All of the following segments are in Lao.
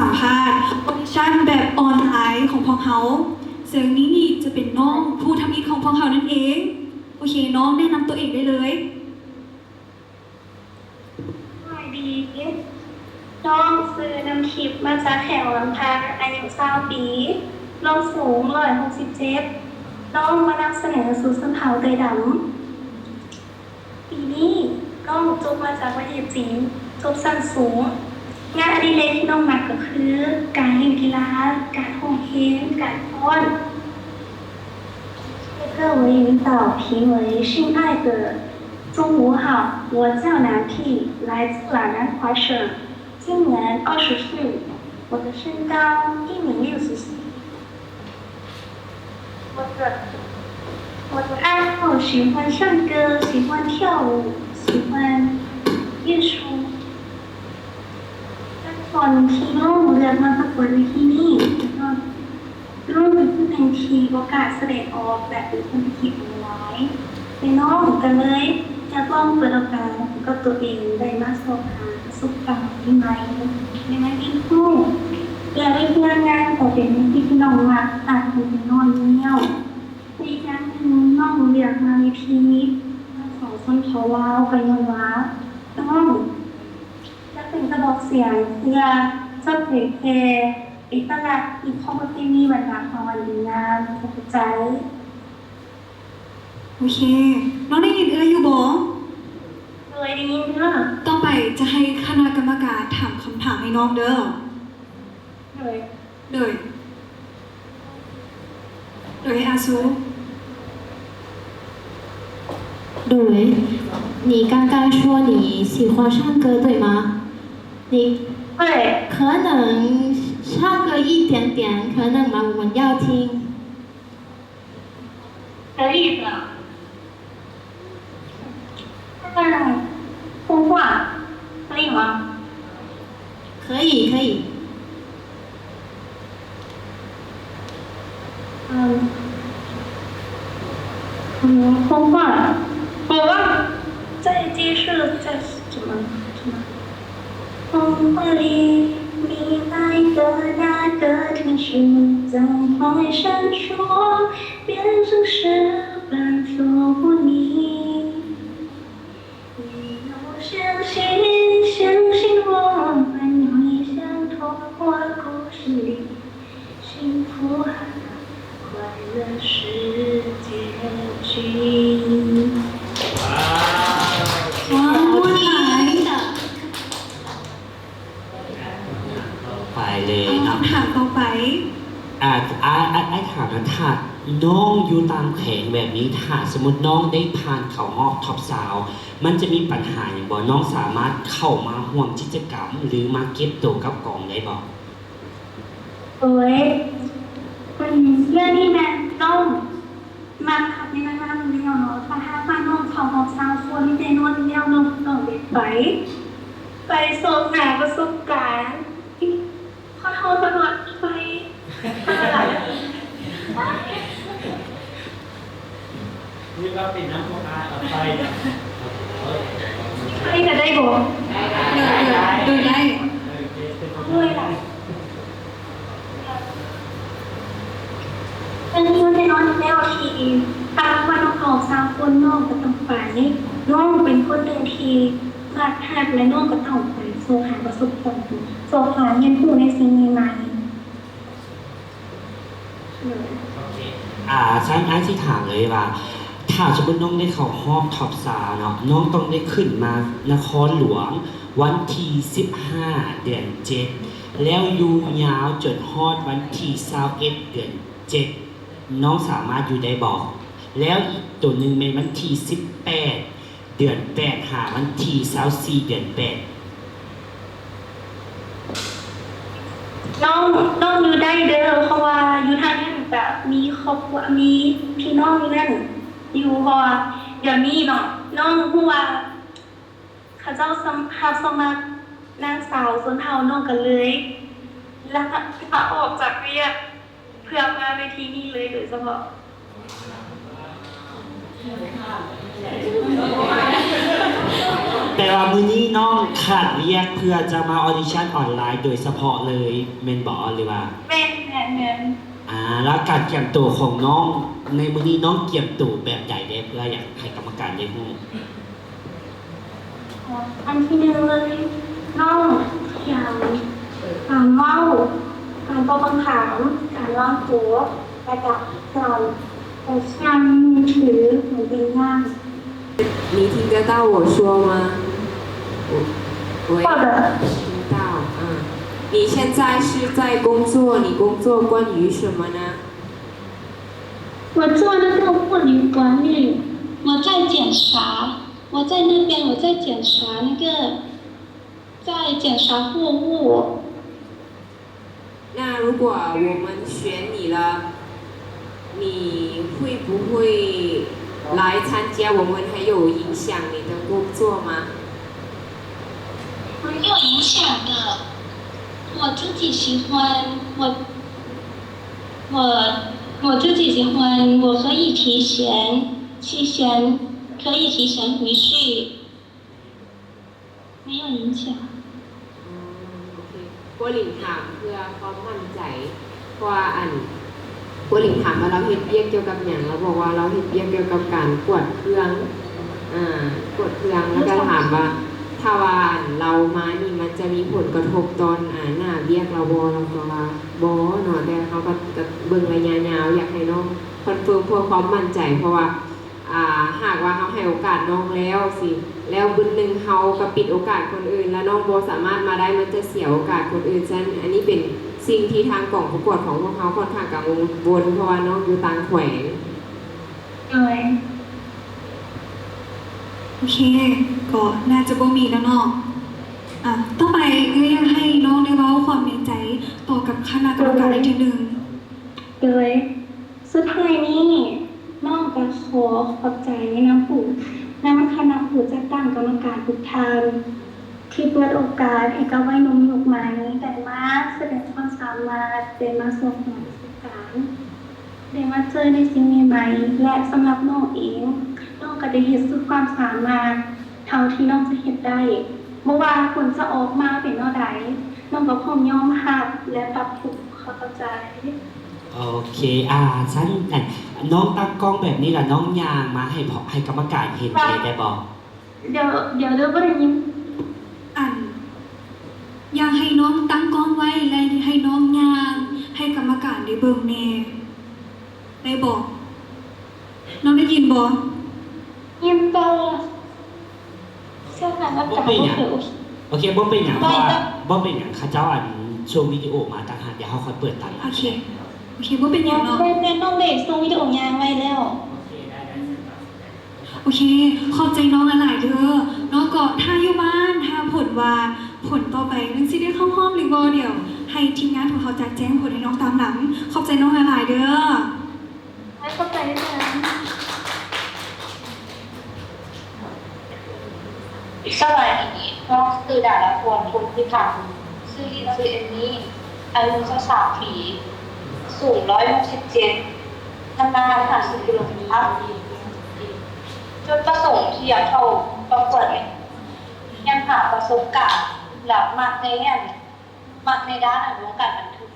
ສຳພາດອອດິຊັນແບບອອນລາຍຂອງພວກເຮົາ, ເຊິ່ງນີ້ນີ້ຈະເປັນນ້ອງຜູ້ທຳອິດຂອງພວກເຮົານັ້ນເອງ. ໂອເຄ, ນ້ອງແນະນຳຕົວເອງໄດ້ເລີຍ. ສະບາຍດີ, ນ້ອງຊື່ນ້ຳທິບ ມາຈາກແຂວງລຳປາງ, ອາຍຸຊາວປີ, ລວມສູງຮ້ອຍຫົກສິບເຈັດ, ນ້ອງມານຳສະເໜີສູດຊົນເຜົ່າເຕີຍດຳ. ປີນີ້ນ້ອງຈົບມາຈາກປະເທດຈີນ, ຈົບຊັ້ນສູງ. ງານອະດິເລກທີ່ນ້ອງມັກກໍຄືການຫຼິ້ນກິລາ, ການຮ້ອງເພງ, ການຟ້ອນ. 谢谢各位领导评委信爱的中午好，我叫南替，来自兰兰华省，今年二十岁，我的身高一米六十四。 我的，我的爱好喜欢唱歌，喜欢跳舞，喜欢念书。 ຕອນທີ່ນ້ອງເລືອກມາປະກວດເວທີນີ້ ກໍຍ້ອນນ້ອງເປັນຄົນໜຶ່ງທີ່ບໍ່ກ້າສະແດງອອກ ແລະ ເປັນຄົນທີ່ຂີ້ອາຍຫຼາຍ. ແລະ ນ້ອງກໍເລີຍຢາກລອງເປີດໂອກາດໃຫ້ກັບຕົວເອງໄດ້ມາຊອກຫາປະສົບການໃໝ່ໆ ໄດ້ມາຮຽນຮູ້ ແລະ ໄດ້ເຮັດງານ. ກໍເປັນສິ່ງທີ່ນ້ອງມັກຕັ້ງແຕ່ນ້ອຍແລ້ວ. ໃນຢ່າງໜຶ່ງ ນ້ອງເລືອກມາເວທີທາງສອງຊົນເຜົ່າລາວ ກໍຍ້ອນວ່ານ້ອງຢາກເປັນກະບອກສຽງເພື່ອຈະເຜີຍແຜ່ເອກະລັກ ອີກຂອງປະເພນີວັນລະຄອນອັນດີງາມ. ຂອບໃຈ. ໂອເຄ, ນ້ອງໄດ້ຍິນເອື້ອຍຢູ່ບໍ່? ໂດຍ, ໄດ້ຍິນເດີ້. ຕໍ່ໄປຈະໃຫ້ຄະນະກຳມະການຖາມຄຳຖາມໃຫ້ນ້ອງເດີ້. ໂດຍ. ໂດຍ ໂດຍ ອາຊູ. 对，你刚刚说你喜欢唱歌，对吗？你，对，可能唱个一点点，可能嘛，我们要听。 可以的。那空话可以吗？可以，可以。嗯，嗯，空话，我忘了，再继续，再怎么，怎么？ 风里你来的那个城市，在海上说，变成石板做你。你要相信，相信我们，你像童话故事里 ວ້າວ ມ່ວນຫຼາຍ. ຕໍ່ໄປເລີຍເນາະ ຄຳຖາມຕໍ່ໄປ. ອາ ອາ ອ້າຍ ອ້າຍຖາມນະ ຖ້ານ້ອງຢູ່ຕ່າງແຂວງແບບນີ້ ຖ້າສົມມຸດນ້ອງໄດ້ຜ່ານເຂົ້າຮອບທັອບຊາວ ມັນຈະມີບັນຫາຫຍັງບໍ່? ນ້ອງສາມາດເຂົ້າມາຮ່ວມກິດຈະກຳ ຫຼື ມາເກັບໂຕກັບກອງໄດ້ບໍ່? ໂດຍ ເລື່ອງນີ້ແມ່ນຕ້ອງມັກຄັກໃນນາງງາມຢູ່ແລ້ວເນາະ. ຖ້າຫາກວ່ານ້ອງເຂົ້າຮອບຊາວຄົນແນ່ນອນຢູ່ແລ້ວ ນ້ອງຕ້ອງໄດ້ໄປ ໄປຊອກຫາປະສົບການ. ຂໍໂທດ ຂໍໂທດ ໄປ ນີ້ວ່າເປັນນ້ຳຂອງອ້າຍ ເອົາໄປ ໄປກໍໄດ້ບໍ່? ໂດຍ ໂດຍ ໂດຍ ໄດ້ ເອີ ເປັນ ເອົາເລີຍລະ. ເລື່ອງນີ້ມັນແນ່ນອນຢູ່ແລ້ວທີ່ ຖ້າວ່ານ້ອງເຂົ້າຮອບຊາວຄົນ ນ້ອງກໍຕ້ອງໄປ. ນ້ອງເປັນຄົນໜຶ່ງທີ່ມັກຮັກ ແລະ ນ້ອງກໍຕ້ອງໄປຊອກຫາປະສົບການ ຊອກຫາຮຽນຮູ້ໃນສິ່ງໃໝ່ໆ. ໂດຍ ອາ ຊັ້ນອ້າຍຊິຖາມເລີຍວ່າ ຖ້າສົມມຸດນ້ອງໄດ້ເຂົ້າຮອບທັອບຊາວເນາະ ນ້ອງຕ້ອງໄດ້ຂຶ້ນມານະຄອນຫຼວງວັນທີສິບຫ້າ ເດືອນເຈັດ ແລ້ວຢູ່ຍາວຈົນຮອດວັນທີຊາວເອັດ ເດືອນເຈັດ ນ້ອງສາມາດຢູ່ໄດ້ບໍ່? ແລ້ວອີກໂຕໜຶ່ງແມ່ນວັນທີສິບແປດ ເດືອນແປດ ຫາວັນທີຊາວສີ່ ເດືອນແປດ. ນ້ອງ ນ້ອງຢູ່ໄດ້ເດີ້ ເພາະວ່າຢູ່ທາງນັ້ນກະມີຄອບຄົວ ມີພີ່ນ້ອງຢູ່ນັ້ນຢູ່. ເພາະວ່າດຽວນີ້ເນາະ ນ້ອງຮູ້ວ່າເຂົາເຈົ້າສະ ຮັບສະໝັກນາງສາວຊົນເຜົ່າ ນ້ອງກະເລີຍລາ ລາອອກຈາກວຽກ ເພື່ອມາເວທີນີ້ເລີຍໂດຍສະເພາະ. ແປວ່າມື້ນີ້ນ້ອງຂາດວຽກເພື່ອຈະມາອອດິຊັນອອນລາຍໂດຍສະເພາະເລີຍແມ່ນບໍ່ ຫຼືວ່າ? ແມ່ນ, ແມ່ນ, ແມ່ນ. ອ່າ ແລ້ວການກຽມໂຕຂອງນ້ອງໃນມື້ນີ້ ນ້ອງກຽມໂຕແບບໃດແດ່ ເພື່ອຢາກໃຫ້ກຳມະການໄດ້ຮູ້? ອັນທີໜຶ່ງເລີຍ ນ້ອງກຽມການເວົ້າ, ການຕອບຄຳຖາມ, ການວາງໂຕ ແລະກະການ 你听得到我说吗？喂，听到。嗯，你现在是在工作，你工作关于什么呢？我做那个物流管理，我在检查，我在那边，我在检查那个，在检查货物。 那如果我们选你了，你会不会来参加我们，还有影响你的工作吗？没有影响的，我自己喜欢，我，我，我自己喜欢，我可以提前，提前，可以提前回去。 没有影响。 ອືມ ໂອເຄ ບົວລິງຖາມເພື່ອຄວາມໝັ້ນໃຈ ເພາະວ່າອັນ ບົວລິງຖາມວ່າລາວເຮັດວຽກກ່ຽວກັບຫຍັງ ລາວບອກວ່າລາວເຮັດວຽກກ່ຽວກັບການກວດເຄື່ອງ ອາ ກວດເຄື່ອງ ແລ້ວກໍຖາມວ່າ ຖ້າວ່າອັນລາວມານີ້ ມັນຈະມີຜົນກະທົບຕໍ່ອາ ໜ້າວຽກລາວບໍ່ ລາວກໍວ່າບໍ່ເນາະ ແຕ່ເຮົາກໍ ກໍເບິ່ງໄລຍະຍາວ ຢາກໃຫ້ນ້ອງຄອນເຟີມເພື່ອຄວາມໝັ້ນໃຈ ເພາະວ່າ ອ່າ ຫາກວ່າເຮົາໃຫ້ໂອກາດນ້ອງແລ້ວຊີ້ ແລ້ວບຶດໜຶ່ງເຮົາກໍປິດໂອກາດຄົນອື່ນ ແລ້ວນ້ອງບໍ່ສາມາດມາໄດ້ ມັນຈະເສຍໂອກາດຄົນອື່ນ. ສະນັ້ນ ອັນນີ້ເປັນສິ່ງທີ່ທາງກອງປະກວດຂອງພວກເຮົາຂ້ອນຂ້າງກັງວົນ ເພາະວ່ານ້ອງຢູ່ຕ່າງແຂວງ. ໂດຍ ໂອເຄ ກໍໜ້າຈະບໍ່ມີແລ້ວເນາະ. ອ່າ ຕໍ່ໄປເອື້ອຍຢາກໃຫ້ນ້ອງໄດ້ເວົ້າຄວາມໃນໃຈຕໍ່ກັບຄະນະກຳມະການອີກເທື່ອໜຶ່ງ. ໂດຍ ສຸດທ້າຍນີ້ ນ້ອງກໍຂໍຂອບໃຈນຳຜູ້ ນຳຄະນະຜູ້ຈັດຕັ້ງກຳມະການທຸກທ່ານ ທີ່ເປີດໂອກາດໃຫ້ກັບໄວໜຸ່ມຍຸກໃໝ່ໄດ້ມາສະແດງຄວາມສາມາດ, ໄດ້ມາສົກຫາປະສົບການ, ໄດ້ມາເຈີໃນສິ່ງໃໝ່ໆ ແລະ ສຳລັບນ້ອງເອງ, ນ້ອງກໍໄດ້ເຮັດສຸດຄວາມສາມາດເທົ່າທີ່ນ້ອງຈະເຮັດໄດ້. ບໍ່ວ່າຜົນຈະອອກມາເປັນແນວໃດ, ນ້ອງກໍພ້ອມຍອມຮັບ ແລະ ປັບປຸງ. ຂອບໃຈ. ໂອເຄ ອ່າ ຊັ້ນ ອັນ ນ້ອງຕັ້ງກ້ອງແບບນີ້ລະ ນ້ອງຍ່າງມາໃຫ້ ໃຫ້ກຳມະການເຫັນແດ່ໄດ້ບໍ່? ດຽວ ດຽວເດີ ບໍ່ໄດ້ຍິນ. ອັນ ຢາກໃຫ້ນ້ອງຕັ້ງກ້ອງໄວ້ ແລະ ໃຫ້ນ້ອງຍ່າງໃຫ້ກຳມະການໄດ້ເບິ່ງແດ່ ໄດ້ບໍ່? ນ້ອງໄດ້ຍິນບໍ່? ຍິນແຕ່ ບໍ່ເປັນຫຍັງ ໂອເຄ ບໍ່ເປັນຫຍັງ ເພາະວ່າບໍ່ເປັນຫຍັງ ເຂົາເຈົ້າ ອັນ ສົ່ງວິດີໂອມາຕ່າງຫາກ ດຽວເຮົາຄ່ອຍເປີດຕາມຫຼັງ. ໂອເຄ ໂອເຄ ບໍ່ເປັນຫຍັງເນາະ. ແມ່ນ ແມ່ນ ນ້ອງໄດ້ສົ່ງວິດີໂອຍ່າງໄວ້ແລ້ວ. ໂອເຄ ຂອບໃຈນ້ອງຫຼາຍໆເດີເນາະ. ກໍຖ້າຢູ່ບ້ານ ຖ້າຜົນວ່າ ຜົນຕໍ່ໄປມັນຊິໄດ້ເຂົ້າຮອບຫຼືບໍ່ ດຽວໃຫ້ທີມງານຂອງເຮົາຈະແຈ້ງຜົນໃຫ້ນ້ອງຕາມຫຼັງ. ຂອບໃຈນ້ອງຫຼາຍໆເດີ. ຂອບໃຈເຊັ່ນກັນ. ສະບາຍດີ ນ້ອງຊື່ ດາລາພອນ ພົມພິທັກ, ຊື່ຫຼິ້ນຊື່ເອມມີ, ອາຍຸຊາວສາມປີ, ສູງຮ້ອຍຫົກສິບເຈັດ, ນ້ຳໜັກຫ້າສິບກິໂລກຣາມ. ຈຸດປະສົງທີ່ຢາກເຂົ້າປະກວດແມ່ນ ຢາກຫາປະສົບການ ແລະ ມັກໃນ ອັນ ມັກໃນດ້ານ ອັນ ວົງການບັນເທີງ.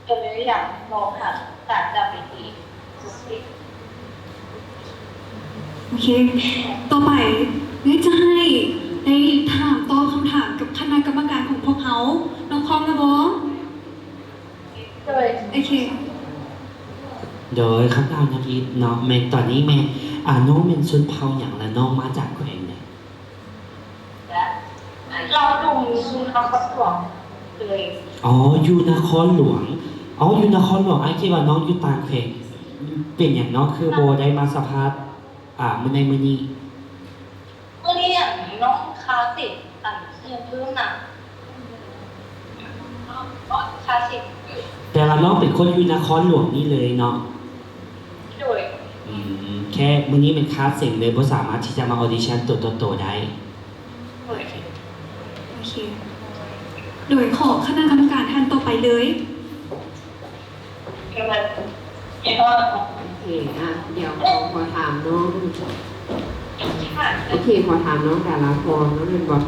ກໍເລີຍຢາກມອງຫາການຈະໄປຕີ. ໂອເຄ ຕໍ່ໄປເອື້ອຍຈະໃຫ້ໄດ້ຖາມຕອບຄຳຖາມກັບຄະນະກຳມະການຂອງພວກເຮົາ. ນ້ອງພ້ອມແລ້ວບໍ່? ໂດຍ ໂອເຄ ໂດຍ ຄຳຖາມທຳອິດເນາະ ແມ່ນ ຕອນນີ້ແມ່ນ ອາ ນ້ອງແມ່ນຊົນເຜົ່າຫຍັງ ແລະ ນ້ອງມາຈາກແຂວງໃດ? ລາວດຸງ ຢູ່ນະຄອນຫຼວງເລີຍ. ອໍ ຢູ່ນະຄອນຫຼວງ. ອໍ ຢູ່ນະຄອນຫຼວງ. ອ້າຍຄິດວ່ານ້ອງຢູ່ຕ່າງແຂວງ. ເປັນຫຍັງນ້ອງຄືບໍ່ໄດ້ມາສຳພາດ ອາ ໃນມື້ນີ້? ມື້ນີ້ ອັນ ນ້ອງຄາຕິດ ອັນ ຮຽນເພີ່ມນະ. ແປວ່ານ້ອງເປັນຄົນຢູ່ນະຄອນຫຼວງນີ້ເລີຍເນາະ? ໂດຍ. ອືມ ແຄ່ມື້ນີ້ແມ່ນຄາດເສັງເລີຍ ບໍ່ສາມາດທີ່ຈະມາອອດິຊັນໂຕຕໍ່ໂຕໄດ້. ໂດຍ ໂອເຄ ໂດຍ ຂໍຄະນະກຳມະການທ່ານຕໍ່ໄປເລີຍ. ໂອເຄ ອ່ະ ດຽວຂໍ ຂໍຖາມນ້ອງ ໂອເຄ ຂໍຖາມນ້ອງດາລາພອນເນາະ ແມ່ນບໍ່?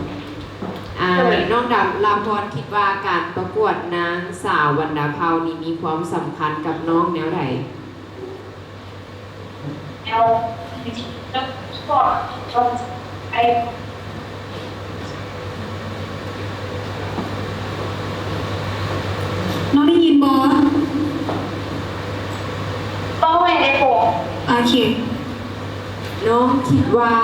ອ່າ ໂດຍ ນ້ອງດາລາພອນຄິດວ່າການປະກວດນາງສາວບັນດາເຜົ່ານີ້ມີຄວາມສຳຄັນກັບນ້ອງແນວໃດ? ນ້ອງໄດ້ຍິນບໍ່? ເວົ້າໃໝ່ໄດ້ບໍ່? ໂອເຄ. ນ້ອງຄິດວ່າ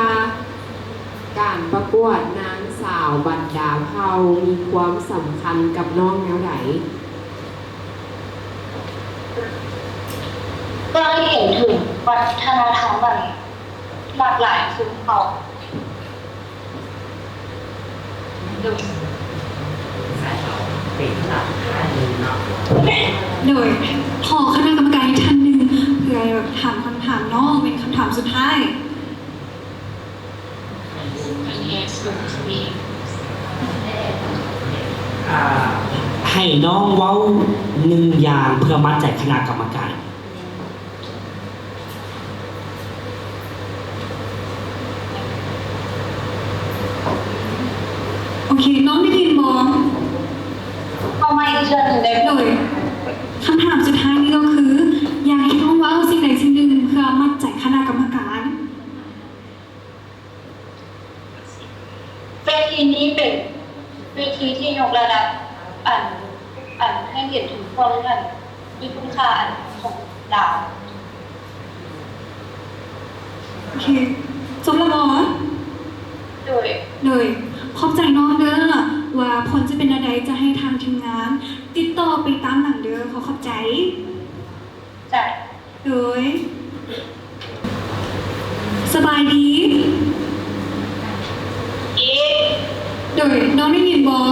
ການປະກວດນາງສາວບັນດາເຜົ່າມີຄວາມສຳຄັນກັບນ້ອງແນວໃດ? ເພື່ອໃຫ້ເຫັນເຖິງວັດທະນະທຳອັນຫຼາກຫຼາຍຊົນເຜົ່າ. ໂດຍ ໂດຍ ຂໍຄະນະກຳມະການອີກທ່ານໜຶ່ງ ເພື່ອແບບຖາມຄຳຖາມນ້ອງເປັນຄຳຖາມສຸດທ້າຍ. ອ່າ ໃຫ້ນ້ອງເວົ້າໜຶ່ງຢ່າງເພື່ອມັດໃຈຄະນະກຳມະການ. ໂອເຄ ນ້ອງໄດ້ຍິນບໍ່? ເອົາໃໝ່ອີກເທື່ອໜຶ່ງໄດ້ບໍ່? ໂດຍ ຄຳຖາມສຸດທ້າຍນີ້ກໍຄື ຢາກໃຫ້ນ້ອງເວົ້າສິ່ງໃດສິ່ງໜຶ່ງເພື່ອມັດໃຈຄະນະກຳມະການ. ເວທີນີ້ເປັນເວທີທີ່ຍົກລະດັບ ອັນ ອັນ ໃຫ້ເຫັນເຖິງຄວາມ ອັນ ມີຄຸນຄ່າ ອັນ ຂອງລາວ. ໂອເຄ ຈົບແລ້ວບໍ່? ໂດຍ ໂດຍ ຂອບໃຈນ້ອງເດີ້ ວ່າຜົນຈະເປັນແນວໃດ ຈະໃຫ້ທາງທີມງານຕິດຕໍ່ໄປຕາມຫຼັງເດີ້. ຂໍຂອບໃຈ. ໂດຍ ສະບາຍດີ. ໂດຍ ນ້ອງໄດ້ຍິນບໍ່?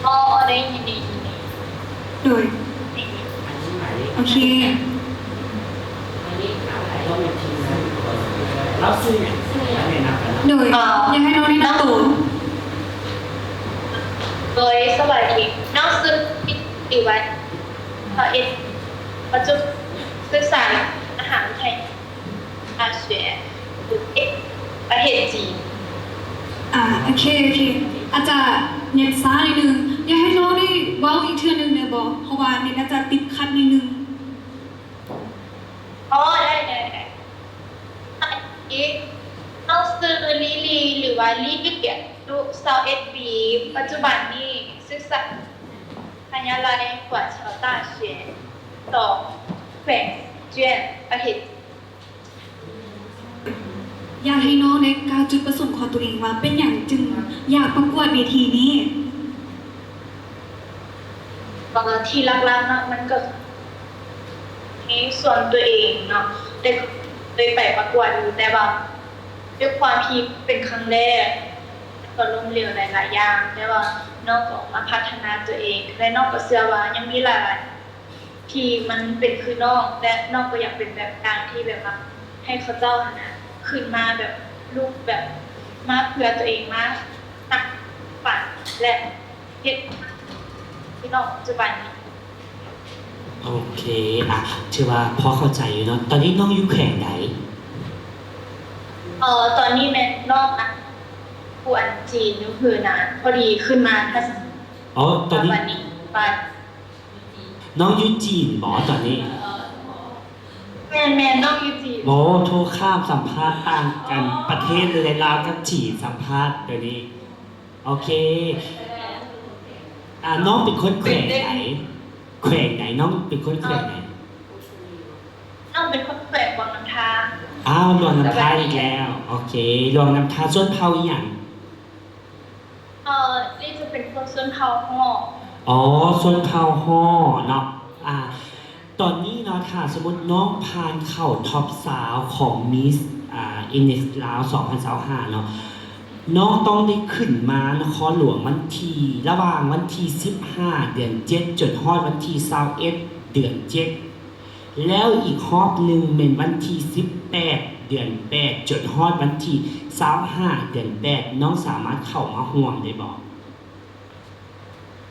ບໍ່ໄດ້ຍິນ. ໂດຍ ໂອເຄ. ໂດຍ ຢາກໃຫ້ນ້ອງແນະນຳໂຕ. ໂດຍ ສະບາຍດີ ນ້ອງຊື່ ອີວັນ ເພາະເອັດ ປັດຈຸບັນສຶກສາມະຫາວິທະຍາໄລ ອາເຊຍ ປະເທດຈີນ. ອ່າ ໂອເຄ ໂອເຄ ອາດຈະເນັດຊ້າໜ້ອຍໜຶ່ງ ຢາກໃຫ້ນ້ອງໄດ້ເວົ້າອີກເທື່ອໜຶ່ງໄດ້ບໍ່? ເພາະວ່າເນັດອາດຈະຕິດຂັດໜ້ອຍໜຶ່ງ. ອໍ ໄດ້ ໄດ້ ໄດ້. ນ້ອງຊື່ລີລີ ຫຼືວ່າລີເກຍ ອາຍຸຊາວເອັດປີ ປັດຈຸບັນນີ້ສຶກສາ ວິທະຍາໄລ ກວາເຊວຕາເຊຍ ສອງ ແຂວງເຈຍນ ປະເທດ. ຢາກໃຫ້ນ້ອງໄດ້ກ່າວຈຸດປະສົງຂອງຕົວເອງວ່າເປັນຫຍັງຈຶ່ງຢາກປະກວດເວທີນີ້? ເອີ ທີ່ຫຼັກໆເນາະ ມັນກໍໃນສ່ວນຕົວເອງເນາະ ໄດ້ ໄດ້ໄປປະກວດຢູ່ ແຕ່ວ່າດ້ວຍຄວາມທີ່ເປັນຄັ້ງແລກ ກໍລົ້ມເຫຼວຫຼາຍໆຢ່າງ ແຕ່ວ່ານ້ອງກໍມາພັດທະນາຕົວເອງ ແລະ ນ້ອງກໍເຊື່ອວ່າຍັງມີຫຼາຍໆ ທີ່ມັນເປັນຄືນ້ອງ ແລະ ນ້ອງກໍຢາກເປັນແບບຢ່າງທີ່ແບບວ່າໃຫ້ເຂົາເຈົ້າຫັ້ນນະ ຂຶ້ນມາແບບລຸກແບບມາເພື່ອຕົວເອງ ມາຕັ້ງຝັນ ແລະ ເຮັດຄືນ້ອງປັດຈຸບັນນີ້. ໂອເຄ ອ່ະ ຖືວ່າພໍເຂົ້າໃຈຢູ່ເນາະ. ຕອນນີ້ນ້ອງຢູ່ແຂວງໃດ? ເອີ ຕອນນີ້ແມ່ນນ້ອງ ອ່ະ ຢູ່ອັນຈີນ ຢູ່ເຮີໜານ ພໍດີຂຶ້ນມາ ອໍ ຕອນນີ້ ບັດນີ້ ບັດ ນ້ອງຢູ່ຈີນບໍຕອນນີ້? ແມ່ນໆ ນ້ອງຢູ່ຈີນ. ໂອ້ ໂທຂ້າມສຳພາດຕ່າງກັນປະເທດເລີຍ ລາວກັບຈີນສຳພາດດຽວນີ້. ໂອເຄ ອ່າ ນ້ອງເປັນຄົນແຂວງໃດ? ແຂວງໃດ? ນ້ອງເປັນຄົນແຂວງໃດ? ນ້ອງເປັນຄົນແຂວງຫຼວງນ້ຳທາ. ອ້າວ ຫຼວງນ້ຳທາອີກແລ້ວ. ໂອເຄ ຫຼວງນ້ຳທາ ຊົນເຜົ່າອີ່ຫຍັງ? ເອີ ລີຈະເປັນຄົນຊົນເຜົ່າຮໍ. ອໍ ຊົນເຜົ່າຮໍເນາະ. ອ່າ ຕອນນີ້ເນາະ ຖ້າສົມມຸດນ້ອງຜ່ານເຂົ້າທັອບຊາວຂອງມິສ ອ່າ ອິນເນັກລາວ ສອງພັນຊາວຫ້າເນາະ ນ້ອງຕ້ອງໄດ້ຂຶ້ນມານະຄອນຫຼວງວັນທີ ລະຫວ່າງວັນທີສິບຫ້າ ເດືອນເຈັດ ຈົນຮອດວັນທີຊາວເອັດ ເດືອນເຈັດ ແລ້ວອີກຮອບໜຶ່ງແມ່ນວັນທີສິບແປດ ເດືອນແປດ ຈົນຮອດວັນທີຊາວຫ້າ ເດືອນແປດ ນ້ອງສາມາດເຂົ້າມາຮ່ວມໄດ້ບໍ່?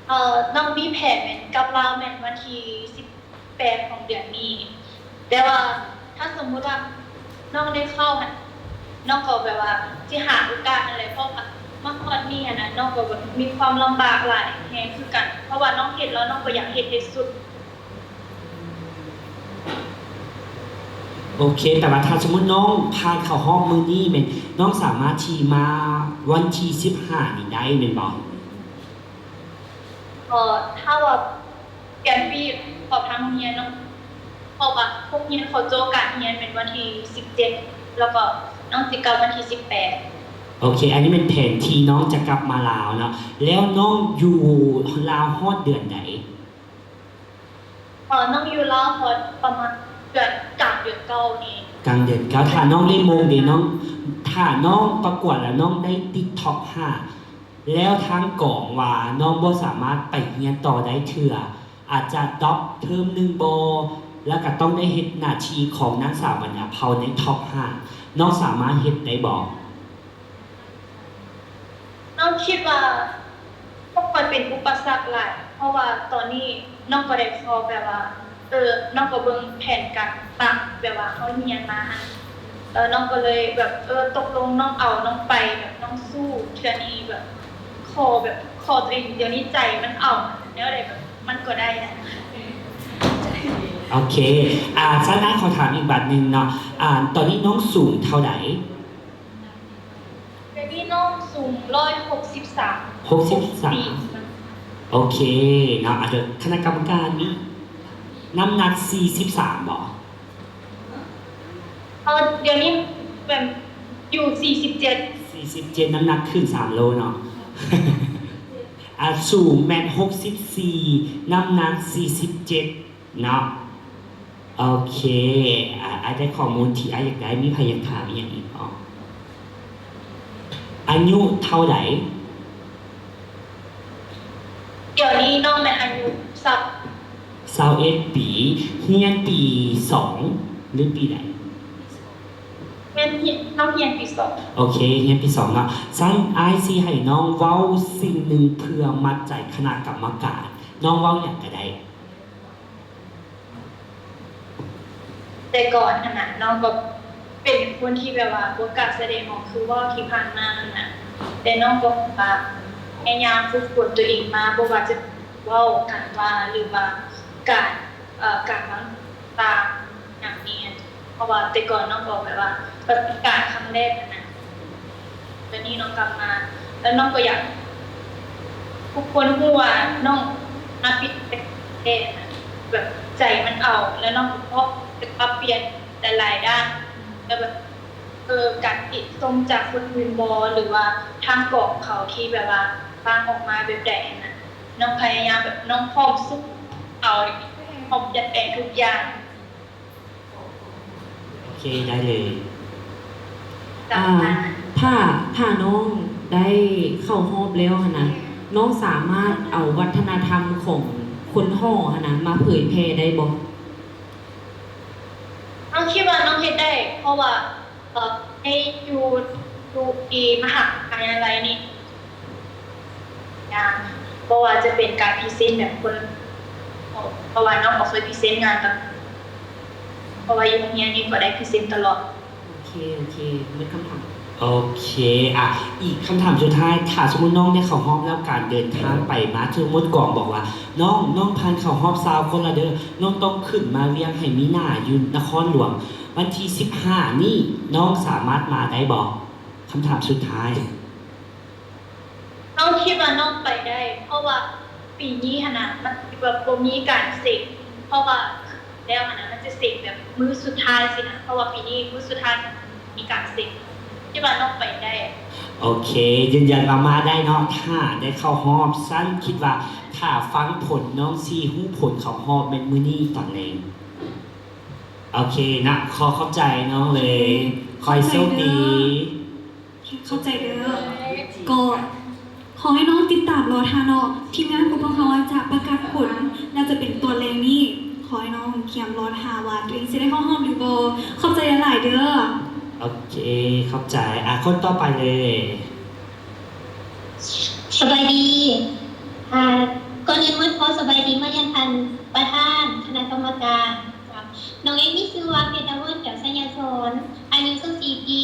ເອີ ນ້ອງມີແຜນແມ່ນກັບລາວແມ່ນວັນທີສິບແປດຂອງເດືອນນີ້ ແຕ່ວ່າຖ້າສົມມຸດວ່ານ້ອງໄດ້ເຂົ້າຫັ້ນ ນ້ອງກໍແບບວ່າຊິຫາໂອກາດຫັ້ນແຫຼະ ເພາະວ່າມາຮອດນີ້ຫັ້ນນະ ນ້ອງກໍແບບມີຄວາມລຳບາກຫຼາຍແຮງຄືກັນ ເພາະວ່ານ້ອງເຮັດແລ້ວນ້ອງກໍຢາກເຮັດໃຫ້ສຸດ. ໂອເຄ ແປວ່າຖ້າສົມມຸດນ້ອງຜ່ານເຂົ້າຮອບມື້ນີ້ແມ່ນ ນ້ອງສາມາດທີ່ມາວັນທີສິບຫ້ານີ້ໄດ້ແມ່ນບໍ່? ເອີ ຖ້າວ່າປ່ຽນປີຂອງທາງໂຮງຮຽນເນາະ ເພາະວ່າໂຮງຮຽນເຂົາໂຈະການຮຽນແມ່ນວັນທີສິບເຈັດ ແລ້ວກໍນ້ອງຊິກັບວັນທີສິບແປດ. ໂອເຄ ອັນນີ້ແມ່ນແຜນທີ່ນ້ອງຈະກັບມາລາວເນາະ ແລ້ວນ້ອງຢູ່ລາວຮອດເດືອນໃດ? ເອີ ນ້ອງຢູ່ລາວຮອດປະມານເດືອນ ກາງເດືອນເກົ້ານີ້. ກາງເດືອນເກົ້າ ຖ້ານ້ອງໄດ້ໂມງເດ ນ້ອງ ຖ້ານ້ອງປະກວດແລ້ວນ້ອງໄດ້ຕິດທັອບຫ້າ ແລ້ວທາງກອງວ່ານ້ອງບໍ່ສາມາດໄປຮຽນຕໍ່ໄດ້ເທື່ອ ອາດຈະດຣອບເທີມໜຶ່ງບໍ່ ແລ້ວກໍຕ້ອງໄດ້ເຮັດໜ້າທີ່ຂອງນາງສາວບັນຍາເຜົ່າໃນທັອບຫ້າ ນ້ອງສາມາດເຮັດໄດ້ບໍ່? ນ້ອງຄິດວ່າບໍ່ຄ່ອຍເປັນອຸປະສັກຫຼາຍ ເພາະວ່າຕອນນີ້ນ້ອງກໍໄດ້ພໍແບບວ່າ ເອີ ນ້ອງກໍເບິ່ງແຜນການຕາມແບບວ່າເຮົາຮຽນມາຫັ້ນ ເອີ ນ້ອງກໍເລີຍແບບ ເອີ ຕົກລົງນ້ອງເອົາ ນ້ອງໄປ ແບບນ້ອງສູ້ເທື່ອນີ້ ແບບຂໍ ແບບຂໍຕົວເອງດຽວນີ້ ໃຈມັນເອົາ ແນວໃດແບບມັນກໍໄດ້ນະ. ໂອເຄ ອາ ຊັ້ນອ້າຍຂໍຖາມອີກບາດໜຶ່ງເນາະ ອາ ຕອນນີ້ນ້ອງສູງເທົ່າໃດ? ດຽວນີ້ນ້ອງສູງຮ້ອຍຫົກສິບສາມ. ຫົກສິບສາມ ໂອເຄເນາະ ອາ ດຽວຄະນະກຳມະການນີ້ ນ້ຳໜັກສີ່ສິບສາມບໍ່? ເອີ ດຽວນີ້ແບບຢູ່ສີ່ສິບເຈັດ. ສີ່ສິບເຈັດ ນ້ຳໜັກຂຶ້ນສາມໂລເນາະ. ອາ ສູງແມ່ນຫົກສິບສີ່ ນ້ຳໜັກສີ່ສິບເຈັດ ເນາະ ໂອເຄ ອາ ອ້າຍໄດ້ຂໍ້ມູນທີ່ອ້າຍຢາກໄດ້ ມີໃຜຢາກຖາມອີ່ຫຍັງອີກບໍ່? ອາຍຸເທົ່າໃດ? ດຽວນີ້ນ້ອງແມ່ນອາຍຸຊາວ ຊາວເອັດປີ ຮຽນປີສອງ ຫຼືປີໃດ? ຮຽນ ຮຽນ ນ້ອງຮຽນປີສອງ. ໂອເຄ ຮຽນປີສອງເນາະ ຊັ້ນອ້າຍຊິໃຫ້ນ້ອງເວົ້າສິ່ງໜຶ່ງເພື່ອມັດໃຈຄະນະກຳມະການ ນ້ອງເວົ້າຫຍັງກໍໄດ້. ແຕ່ກ່ອນຫັ້ນນະ ນ້ອງກໍເປັນຄົນທີ່ແບບວ່າບໍ່ກ້າສະແດງອອກຄືເວົ້າທີ່ຜ່ານມາຫັ້ນນະ ແຕ່ນ້ອງກໍແບບວ່າພະຍາຍາມຝຶກຝົນຕົວເອງມາ ບໍ່ວ່າຈະເວົ້າ ການວ່າ ຫຼືວ່າການ ເອີ ການວາງຕາຫຍັງນີ້ຫັ້ນ ເພາະວ່າແຕ່ກ່ອນນ້ອງກໍແບບວ່າປະສົບການຄັ້ງແລກຫັ້ນນະ ແລ້ວນີ້ນ້ອງກັບມາ ແລ້ວນ້ອງກໍຢາກ ທຸກຄົນຮູ້ວ່ານ້ອງມາປິດແທ້ນະ ແບບໃຈມັນເອົາ ແລ້ວນ້ອງກໍພ້ອມຈະປັບປ່ຽນຫຼາຍໆດ້ານ ແລ້ວແບບ ເອີ ການຕິຊົມຈາກຄົນອື່ນບໍ່ ຫຼືວ່າທາງກອງເຂົາທີ່ແບບວ່າວາງອອກມາແບບໃດຫັ້ນນະ ນ້ອງພະຍາຍາມແບບ ນ້ອງພ້ອມສູ້ເອົາ ພ້ອມຈະແປງທຸກຢ່າງ. ໂອເຄ ໄດ້ເລີຍ. ອ່າ ຖ້າ ຖ້ານ້ອງໄດ້ເຂົ້າຮອບແລ້ວຫັ້ນນະ ນ້ອງສາມາດເອົາວັດທະນະທຳຂອງຄົນຫໍຫັ້ນນະ ມາເຜີຍແຜ່ໄດ້ບໍ່? ນ້ອງຄິດວ່ານ້ອງເຮັດໄດ້ ເພາະວ່າ ເອີ ໃນຢູ່ ຢູ່ທີ່ມະຫາວິທະຍາໄລນີ້ ງານ ບໍ່ວ່າຈະເປັນການພຣີເຊັນແບບຄົນ ເພາະວ່ານ້ອງກໍເຄີຍພຣີເຊັນງານຕະ ເພາະວ່າຢູ່ໂຮງຮຽນນີ້ກໍໄດ້ພຣີເຊັນຕະຫຼອດ. ໂອເຄ ໂອເຄ ໝົດຄຳຖາມ. ໂອເຄ ອາ ອີກຄຳຖາມສຸດທ້າຍ ຖ້າສົມມຸດນ້ອງໄດ້ເຂົ້າຮອບແລ້ວ ການເດີນທາງໄປມາ ສົມມຸດກອງບອກວ່າ ນ້ອງ ນ້ອງຜ່ານເຂົ້າຮອບຊາວຄົນລະເດີ ນ້ອງຕ້ອງຂຶ້ນມາວຽງໃຫ້ມີໜ້າຢູ່ນະຄອນຫຼວງ ວັນທີສິບຫ້ານີ້ ນ້ອງສາມາດມາໄດ້ບໍ່? ຄຳຖາມສຸດທ້າຍ. ນ້ອງຄິດວ່ານ້ອງໄປໄດ້ ເພາະວ່າປີນີ້ຫັ້ນນະ ມັນແບບບໍ່ມີການເສັງ ເພາະວ່າແລ້ວຫັ້ນນະ ມັນຈະເສັງແບບມື້ສຸດທ້າຍຊີ້ນະ ເພາະວ່າປີນີ້ມື້ສຸດທ້າຍມີການເສັງ ຄິດວ່ານ້ອງໄປໄດ້. ໂອເຄ ຢືນຢັນວ່າມາໄດ້ເນາະ ຖ້າໄດ້ເຂົ້າຮອບ. ຊັ້ນຄິດວ່າຖ້າຟັງຜົນ ນ້ອງຊິຮູ້ຜົນເຂົ້າຮອບແມ່ນມື້ນີ້ຕອນແລງ. ໂອເຄນະ ຂໍຂອບໃຈນ້ອງເລີຍ ຂໍໃຫ້ໂຊກດີ. ຂອບໃຈເດີ ກໍຂໍໃຫ້ນ້ອງຕິດຕາມລໍຖ້າເນາະ ທີມງານຂອງພວກເຮົາອາດຈະປະກາດຜົນ ໜ້າຈະເປັນຕອນແລງນີ້ ຂໍໃຫ້ນ້ອງກຽມລໍຖ້າວ່າຕົວເອງຊິໄດ້ເຂົ້າຮອບຫຼືບໍ່. ຂອບໃຈຫຼາຍໆເດີ. ໂອເຄ ຂອບໃຈ. ອາ ຄົນຕໍ່ໄປເລີຍ. ສະບາຍດີ. ອາ ກ່ອນອື່ນໝົດ ຂໍສະບາຍດີມາຍັງທ່ານປະທານຄະນະກຳມະການ. ນ້ອງເອງມີຊື່ວ່າ ເມດາວັນ ແກ້ວໄຊຍະສອນ ອ າຍຸຊາວສີ່ປີ,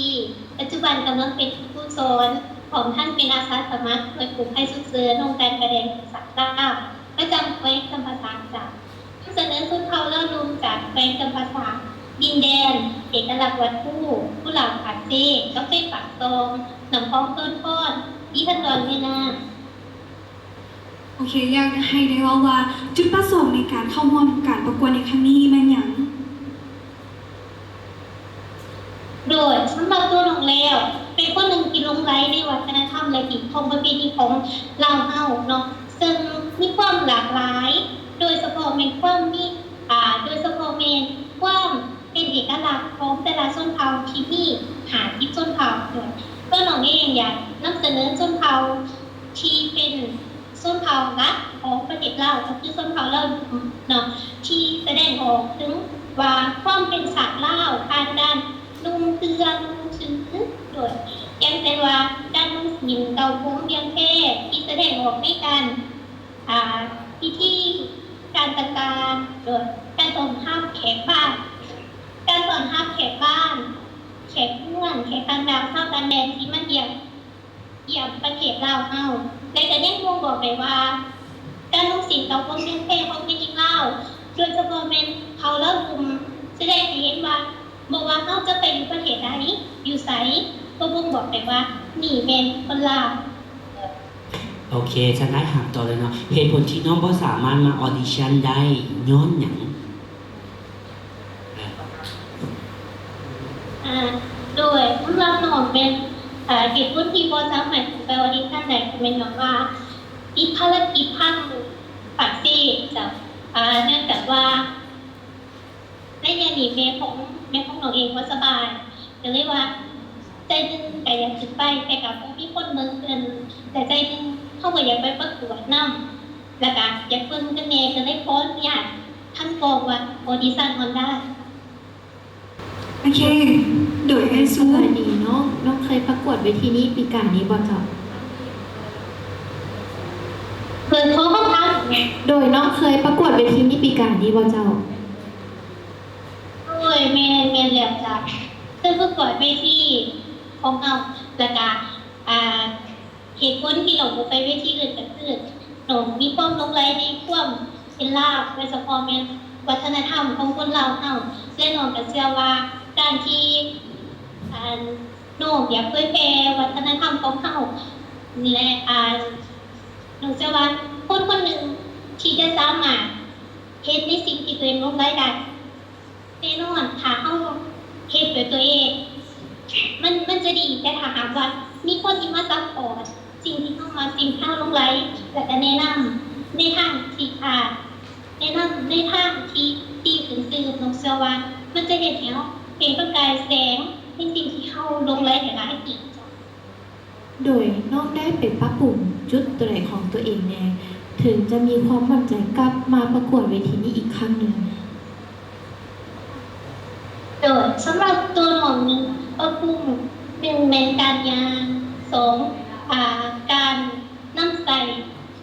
ປັດຈຸບັນກຳລັງເປັນຄູສອນ ພ້ອມທັງເປັນອາສາສະໝັກໜ່ວຍກູ້ໄພສຸກເສີນ ອົງການການແດງແຫ່ງຊາດລາວ ປະຈຳແຂວງຈຳປາສັກເຈົ້າ. ນຳສະເໜີຊົນເຜົ່າລາວລຸ່ມຈາກແຂວງຈຳປາສັກ, ດິນແດນເອກະລັກວັດພູ, ພູຫຼາວປາກເຊ, ກາເຟປາກຊ່ອງ, ນ້ຳຂອງໂຕນຄອນ, ອີ່ທັນດອນແມ່ນ້ຳ. ໂອເຄ, ຢາກໃຫ້ໄດ້ເວົ້າວ່າຈຸດປະສົງໃນການເຂົ້າຮ່ວມການປະກວດໃນຄັ້ງນີ້ແມ່ນຫຍັງ? ໂດຍສຳລັບຕົວນ້ອງແລ້ວ ເປັນຄົນໜຶ່ງທີ່ຫຼົງໄຫຼໃນວັດທະນະທຳ ແລະ ຮີດຄອງປະເພນີຂອງລາວເຮົາເນາະ ເຊິ່ງມີຄວາມຫຼາກຫຼາຍ ໂດຍສະເພາະແມ່ນຄວາມມີ ອາ ໂດຍສະເພາະແມ່ນຄວາມເປັນເອກະລັກຂອງແຕ່ລະຊົນເຜົ່າທີ່ມີຫ້າສິບຊົນເຜົ່າ. ໂດຍຕົວນ້ອງເອງຢາກນຳສະເໜີຊົນເຜົ່າທີ່ເປັນ ຊົນເຜົ່າຫຼັກຂອງປະເທດລາວ ກໍຄືຊົນເຜົ່າລາວເນາະ ທີ່ສະແດງອອກເຖິງວ່າຄວາມເປັນຊາດລາວ ຜ່ານການນຸ່ງເຄື່ອງນຸ່ງຖື ໂດຍຢ່າງເຊັ່ນວ່າ ການນຸ່ງສິ້ນເກົ້າຜົມວຽງແພ ທີ່ສະແດງອອກໃນການ ອາ ພິທີການຕ່າງໆ ໂດຍການຕ້ອນຮັບແຂກບ້ານ ການຕ້ອນຮັບແຂກບ້ານ ແຂກເຮືອນ ແຂກຕ່າງດ້າວ ຊາວຕ່າງແດນທີ່ມາຢ້ຽມ ຢ້ຽມປະເທດລາວເຮົາ ແລະ ກະຍັງບົ່ງບອກໄດ້ວ່າ ການນຸ່ງສິ້ນເກົ້າຜົມວຽງແພຂອງແມ່ຍິງລາວ ໂດຍສະເພາະແມ່ນເຜົ່າລາວລຸ່ມ ສະແດງໃຫ້ເຫັນວ່າ ບໍ່ວ່າເຮົາຈະໄປຢູ່ປະເທດໃດ ຢູ່ໃສ ກໍບົ່ງບອກໄດ້ວ່າ ນີ້ແມ່ນຄົນລາວ. ໂອເຄ, ຊັ້ນອ້າຍຖາມຕໍ່ເລີຍເນາະ, ເຫດຜົນທີ່ນ້ອງບໍ່ສາມາດມາອອດິຊັນໄດ້ຍ້ອນຫຍັງ? ອາ ໂດຍສຳລັບນ້ອງແມ່ນ ອາ ເຫດຜົນທີ່ບໍ່ສາມາດໄປອອດິຊັນໄດ້ ກໍແມ່ນຍ້ອນວ່າ ຕິດພາລະກິດທາງປາກເຊເຈົ້າ. ອາ ເນື່ອງຈາກວ່າ ໄລຍະນີ້ແມ່ຂອງ ແມ່ຂອງນ້ອງເອງບໍ່ສະບາຍ ກໍເລີຍວ່າ ໃຈໜຶ່ງກໍຢາກຊິໄປ ແຕ່ກໍບໍ່ມີຄົນເບິ່ງເພິ່ນ ແລະ ໃຈໜຶ່ງເຮົາກໍຢາກໄປປະກວດນຳ ແລ້ວກໍຢາກເບິ່ງເພິ່ນແດ່ ກໍເລີຍຂໍອະນຸຍາດທາງກອງວ່າ ອອດິຊັນຮອນດາ. ໂອເຄ ໂດຍ ສະບາຍດີນ້ອງ, ນ້ອງເຄີຍປະກວດເວທີນີ້ປີກາຍນີ້ບໍ່ເຈົ້າ? ເຄີຍ ຂໍຄຳຖາມແດ່. ໂດຍ ນ້ອງເຄີຍປະກວດເວທີນີ້ປີກາຍນີ້ບໍ່ເຈົ້າ? ໂດຍ ແມ່ນ ແມ່ນແລ້ວເຈົ້າ, ເຄີຍປະກວດເວທີຂອງເຮົາ ແລ້ວກະ ອ່າ ເຫດຜົນທີ່ນ້ອງບໍ່ໄປເວທີອື່ນກໍຄື ນ້ອງມີຄວາມຫຼົງໄຫຼໃນຄວາມເປັນລາວ ໂດຍສະເພາະແມ່ນວັດທະນະທຳຂອງຄົນລາວເຮົາ ແລະ ນ້ອງກໍເຊື່ອວ່າການທີ່ ອັນ ນ້ອງຢາກເຜີຍແຜ່ວັດທະນະທຳຂອງເຮົາ ແລະ ອັນ ນ້ອງເຊື່ອວ່າຄົນຄົນໜຶ່ງທີ່ຈະສາມາດເຮັດໃນສິ່ງທີ່ຕົວເອງຫຼົງໄຫຼໄດ້ ແນ່ນອນ ຖ້າເຮົາເຮັດດ້ວຍຕົວເອງ ມັນ ມັນຈະດີ, ແຕ່ຖ້າຫາກວ່າມີຄົນທີ່ມາຊັບພອດສິ່ງທີ່ເຮົາມັກ, ສິ່ງທີ່ເຮົາຫຼົງໄຫຼ ແລ້ວກະແນະນຳໃນທາງທີ່ ອາ ແນະນຳໃນທາງທີ່ດີຂຶ້ນຕື່ມ, ນ້ອງເຊື່ອວ່າມັນຈະເຮັດໃຫ້ເຮົາເປັນປະກາຍແສງໃນສິ່ງທີ່ເຮົາຫຼົງໄຫຼຫຼາຍໆອີກ. ໂດຍ ນ້ອງໄດ້ໄປປັບປຸງຈຸດຕົວໃດຂອງຕົວເອງແດ່ ເຖິງຈະມີຄວາມໝັ້ນໃຈກັບມາປະກວດເວທີນີ້ອີກຄັ້ງໜຶ່ງ? ໂດຍ ສຳລັບຕົວນ້ອງນີ້ ປັບປຸງ ໜຶ່ງແມ່ນການຍ່າງ, ສອງ ອາ ການນຳໃຊ້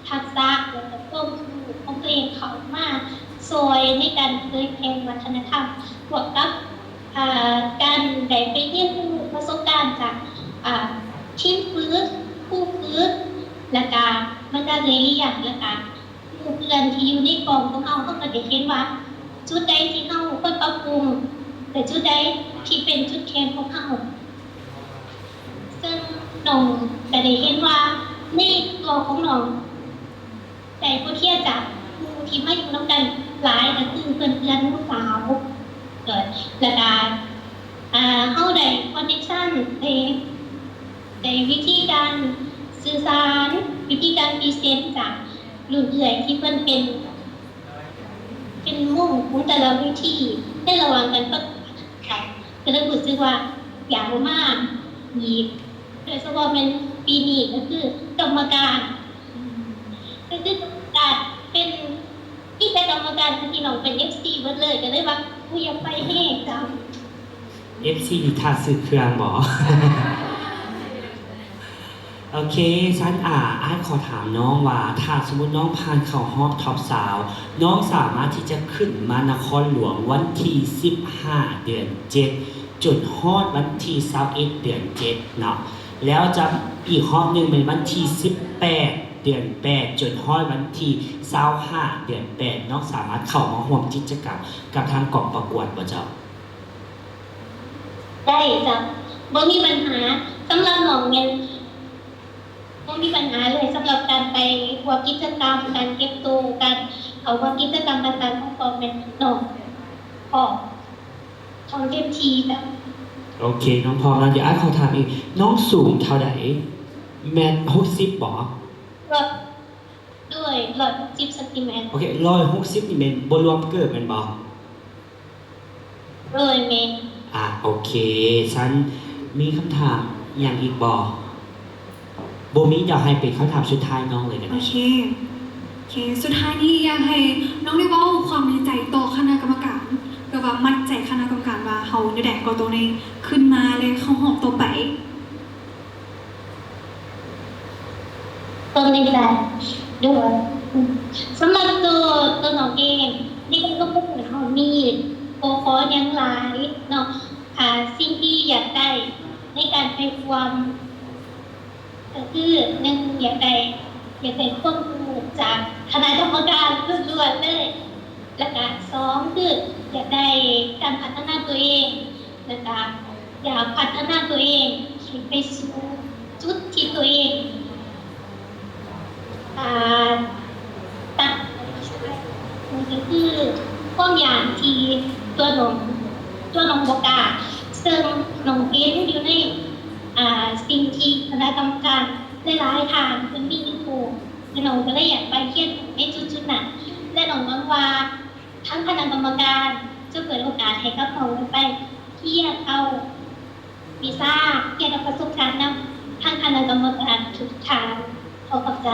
ທັກສະ ແລະ ກະຄວາມຮູ້ຂອງຕົວເອງເຂົ້າມາຊ່ວຍໃນການເຜີຍແຜ່ວັດທະນະທຳ ບວກກັບ ອ່າ ການໄດ້ໄປຮຽນຮູ້ປະສົບການຈາກ ອ່າ ທີມຝຶກ, ຄູຝຶກ ແລ້ວກະບັນດາເອື້ອຍລ້ຽງ ແລ້ວກະໝູ່ເພື່ອນທີ່ຢູ່ໃນກອງຂອງເຮົາ, ເຮົາກໍໄດ້ເຫັນວ່າຈຸດໃດທີ່ເຮົາຄວນປັບປຸງ ແລະ ຈຸດໃດທີ່ເປັນຈຸດແຂງຂອງເຮົາ. ເຊິ່ງນ້ອງກໍໄດ້ເຫັນວ່າໃນຕົວຂອງນ້ອງ ໄດ້ບົດຮຽນຈາກໝູ່ທີ່ມາຢູ່ນຳກັນຫຼາຍ ກໍຄືເພື່ອນໆ ໝູ່ສາວ ແລ້ວກະ ອ່າ ເຮົາໄດ້ຄອນເນັກຊັນ ໄດ້ ໄດ້ວິທີການສື່ສານ ວິທີການພຣີເຊັນຈາກລຸ້ນເອື້ອຍທີ່ເພິ່ນເປັນ ເປັນມຸມຂອງແຕ່ລະເວທີໃນລະຫວ່າງການປະກວດ ກໍເລີຍຮູ້ສຶກວ່າຢາກມາອີກ ໂດຍສະເພາະແມ່ນປີນີ້ກໍຄືກຳມະການ ກໍຄືກຳມະການເປັນ ມີແຕ່ກຳມະການທີ່ນ້ອງເປັນເອັຟຊີເບິດເລີຍ ກໍເລີຍວ່າ ອຸ້ຍ ຢາກໄປແຮງຈັງ. ເອັຟຊີນີ້ຖ້າຊື້ເຄື່ອງບໍ? ໂອເຄ ຊັ້ນ ອາ ອ້າຍຂໍຖາມນ້ອງວ່າ ຖ້າສົມມຸດນ້ອງຜ່ານເຂົ້າຮອບທັອບຊາວ ນ້ອງສາມາດທີ່ຈະຂຶ້ນມານະຄອນຫຼວງວັນທີສິບຫ້າ ເດືອນເຈັດ ຈົນຮອດວັນທີຊາວເອັດ ເດືອນເຈັດເນາະ, ແລ້ວຈະອີກຮອບໜຶ່ງແມ່ນວັນທີສິບແປດ ເດືອນແປດ ຈົນຮອດວັນທີຊາວຫ້າ ເດືອນແປດ. ນ້ອງສາມາດເຂົ້າມາຮ່ວມກິດຈະກຳກັບທາງກອງປະກວດບໍ່ເຈົ້າ? ໄດ້ເຈົ້າ, ບໍ່ມີບັນຫາ. ສຳລັບນ້ອງແມ່ນ ບໍ່ມີບັນຫາເລີຍ ສຳລັບການໄປຮ່ວມກິດຈະກຳ, ການເກັບໂຕ, ການເຂົ້າຮ່ວມກິດຈະກຳຕ່າງໆຂອງກອງແມ່ນນ້ອງພ້ອມ ພ້ອມເຕັມທີ່ແລ້ວ. ໂອເຄ ນ້ອງພ້ອມແລ້ວ. ດຽວອ້າຍຂໍຖາມອີກ, ນ້ອງສູງເທົ່າໃດ? ແມັດຫົກສິບບໍ່? ຮ້ອຍ ໂດຍ ຮ້ອຍຫົກສິບຊັງຕີແມັດ. ໂອເຄ ຮ້ອຍຫົກສິບນີ້ແມ່ນບໍ່ລວມເກີບແມ່ນບໍ່? ໂດຍ ແມ່ນ. ອ່າ ໂອເຄ ຊັ້ນມີຄຳຖາມຫຍັງອີກບໍ່? ບໍ່ມີ, ດຽວໃຫ້ເປັນຄຳຖາມສຸດທ້າຍນ້ອງເລີຍກໍໄດ້. ໂອເຄ ໂອເຄ ສຸດທ້າຍນີ້ຢາກໃຫ້ນ້ອງໄດ້ເວົ້າຄວາມໃນໃຈຕໍ່ຄະນະກຳມະການ ແບບວ່າມັດໃຈຄະນະກຳມະການວ່າເຮົາແນວໃດກໍຕ້ອງໄດ້ຂຶ້ນມາ ແລະ ເຂົ້າຮອບຕໍ່ໄປ. ຕົວໃນໃຈ ໂດຍ ສຳລັບຕົວ ຕົວນ້ອງເອງ ໃນການລົງປະກວດຮອບນີ້ ບໍ່ຂໍຫຍັງຫຼາຍເນາະ. ອ່າ ສິ່ງທີ່ຢາກໄດ້ໃນການໄປຮ່ວມ ກໍຄື ໜຶ່ງ ຢາກໄດ້ ຢາກໄດ້ຄວາມຮູ້ຈາກຄະນະກຳມະການລ້ວນໆເລີຍ, ແລ້ວກະ ສອງ ຄື ຢາກໄດ້ການພັດທະນາຕົວເອງ ແລ້ວກະ ຢາກພັດທະນາຕົວເອງໃຫ້ໄປສູ່ຈຸດທີ່ຕົວເອງ ອ່າ ຕັ້ງ ນັ້ນກໍຄືຄວາມຢ້ານທີ່ຕົວນ້ອງ ຕົວນ້ອງບໍ່ກ້າ, ເຊິ່ງນ້ອງເຫັນຢູ່ໃນ ອ່າ ສິ່ງທີ່ຄະນະກຳມະການຫຼາຍໆທ່ານເພິ່ນມີຢູ່ ແລະ ນ້ອງກໍເລີຍຢາກໄປຮຽນຮູ້ໃນຈຸດໆນັ້ນ ແລະ ນ້ອງຫວັງວ່າ ທາງຄະນະກຳມະການຈະເປີດໂອກາດໃຫ້ກັບນ້ອງໄດ້ໄປຮຽນເອົາວິຊາ, ຮຽນເອົາປະສົບການນຳທາງຄະນະກຳມະການທຸກທ່ານ. ຂໍຂອບໃຈ.